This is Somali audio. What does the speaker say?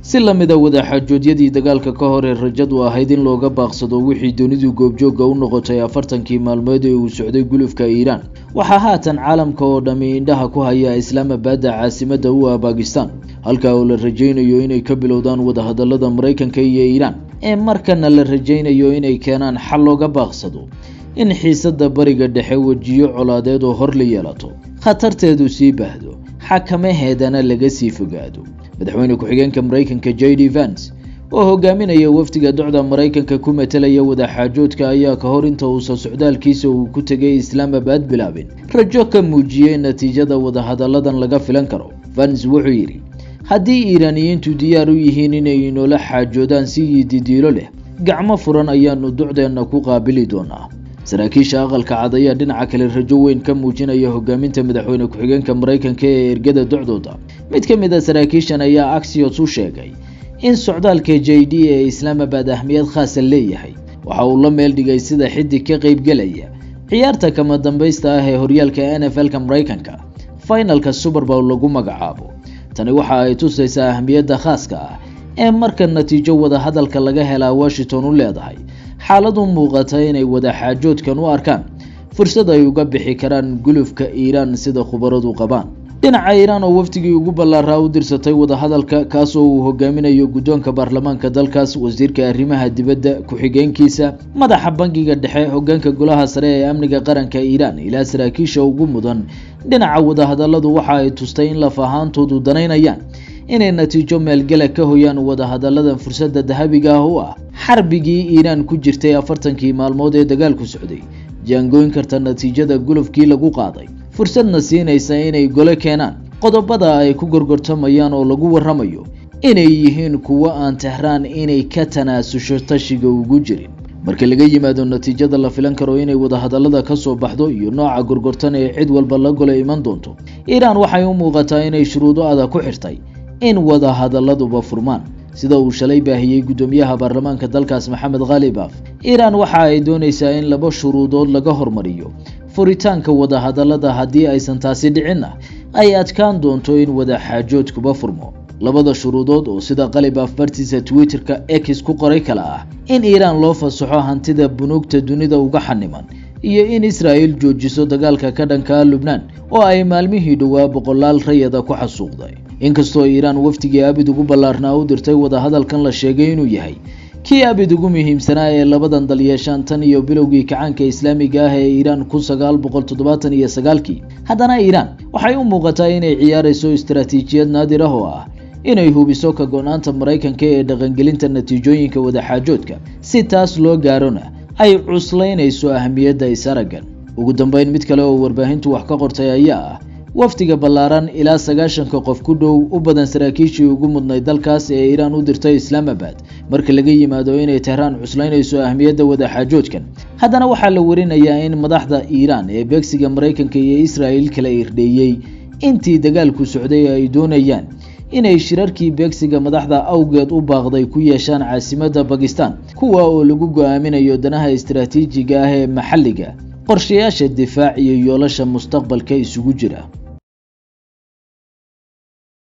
Si lamida wadaxaajoodyadii dagaalka ka hor ee rajadu ahayd in looga baaqsado wixii dunidu goobjoogga u noqotay 40kii maalmood ee uu socday gulufka Iiraan, waxaa haatan caalamka oo dhammi indhaha ku haya Islaamabadda, caasimadda u ah Bakistan, halka oo la rajaynayo inay ka bilowdaan wadahadalada Maraykanka iyo Iiraan ee markana la rajaynayo inay keenaan xal looga baaqsado in xiisadda Bariga Dhexe wejiyo colaadeed oo hor la yeelato, khatarteedu sii baahdo, xakamaheedana laga sii fogaado. Madaxweyne ku-xigeenka Maraykanka J D Vance oo hogaaminaya wafdiga docda Maraykanka ku matelaya wadaxaajoodka ayaa ka hor inta uusan socdaalkiisa uu ku tegay Islaamabad bilaabin rajo ka muujiyey natiijada wadahadalladan laga filan karo. Vance wuxuu yidhi: "Haddii Iiraaniyiintu diyaar u yihiin inay inoola xaajoodaan si yididiilo leh, gacmo furan ayaanu docdeenna ku qaabili doonaa." Saraakiisha Aqalka Cad ayaa dhinaca kale rajo weyn ka muujinaya hogaaminta madaxweyne ku-xigeenka Maraykanka ee ergada docdooda. Mid ka mid a saraakiishan ayaa Axios u sheegay in socdaalka J D ee Islaamabad ahmiyad khaasa leeyahay. Waxa uu la meel dhigay sida xidig ka qeybgelaya ciyaarta kama dambaysta ah ee horyaalka NFL-ka Maraykanka, finalka Super Bowl lagu magacaabo. Tani waxa ay tusaysaa ahmiyadda khaaska ah ee marka natiijo wada hadalka laga helaa Washington u leedahay. Xaalad u muuqata inay wadaxaajoodkan u arkaan fursad ay uga bixi karaan gulufka Iiraan, sida khubaradu qabaan. Dhinaca Iiraan oo wafdigii ugu ballaaraa u dirsatay wadahadalka, kaasoo uu hogaaminayo guddoonka baarlamaanka dalkaas, wasiirka arrimaha dibadda, ku-xigeenkiisa, madaxa bangiga dhexe, hogaanka golaha sare ee amniga qaranka Iiraan ilaa saraakiisha ugu mudan dhinaca wadahadaladu, waxa ay tustay in laf ahaantoodu danaynayaan inay natiijo meelgala ka hoyaan wadahadalladan fursadda dahabiga ah u ah xarbigii Iiraan ku jirtay 40kii maalmood ee dagaalku socday, jaangooyn karta natiijada gulufkii lagu qaaday, fursadna siinaysa inay gole keenaan qodobada ay ku gorgortamayaan oo lagu warramayo inay yihiin kuwo aan Tehraan inay ka tanaasusho tashiga ugu jirin. Marka laga yimaado natiijada la filan karo inay wadahadallada ka soo baxdo iyo nooca gorgortan ee cid walba la gole iman doonto, Iiraan waxay u muuqataa inay shuruudo adag ku xirtay in wadahadalladuba furmaan. Sida uu shalay baahiyey guddoomiyaha baarlamaanka dalkaas Maxamed Khaalibaf, Iiraan waxa ay doonaysaa in laba shuruudood laga hormariyo furitaanka wadahadallada. Haddii aysan taasi dhicinna, ay adkaan doonto in wadaxaajoodkuba furmo. Labada shuruudood oo sida Qalibaf bartiisa Twitterka X ku qoray kale ah in Iiraan loo fasaxo hantida bunuugta dunida uga xaniman iyo in Israa'il joojiso dagaalka ka dhankaa Lubnaan oo ay maalmihii dhowaa boqolaal rayada ku xasuuqday. Inkastoo Iiraan wafdigii abid ugu ballaarnaa u dirtay wadahadalkan la sheegay inuu yahay kii abid ugu muhiimsanaa ee labadan dal yeeshaan tan iyo bilowgii kacaanka Islaamiga ah ee Iiraan 1979kii, haddana Iiraan waxay u muuqataa inay ciyaarayso istaraatiijiyad naadir ah oo ah inay hubiso ka go-naanta Maraykanka ee dhaqangelinta natiijooyinka wadaxaajoodka. Si taas loo gaarona, ay cuslaynayso ahmiyadda isaraggan. Ugu dambeyn, mid kale oo warbaahintu wax ka qortay ayaa ah wafdiga ballaaran ilaa 90ka qof ku dhow, u badan saraakiishii ugu mudnay dalkaas ee Iiraan u dirtay Islaamabad. Marka laga yimaado inay Tehraan cuslaynayso ahmiyadda wadaxaajoodkan, haddana waxaa la warinayaa in madaxda Iiraan ee beegsiga Maraykanka iyo Israa'il kala irdheeyey intii dagaalku socday ay doonayaan inay shirarkii beegsiga madaxda awgeed u baaqday ku yeeshaan caasimadda Bakistan, kuwa oo lagu go-aaminayo danaha istaraatiijiga ah ee maxalliga, qorshayaasha difaac iyo yoolasha mustaqbalka isugu jira.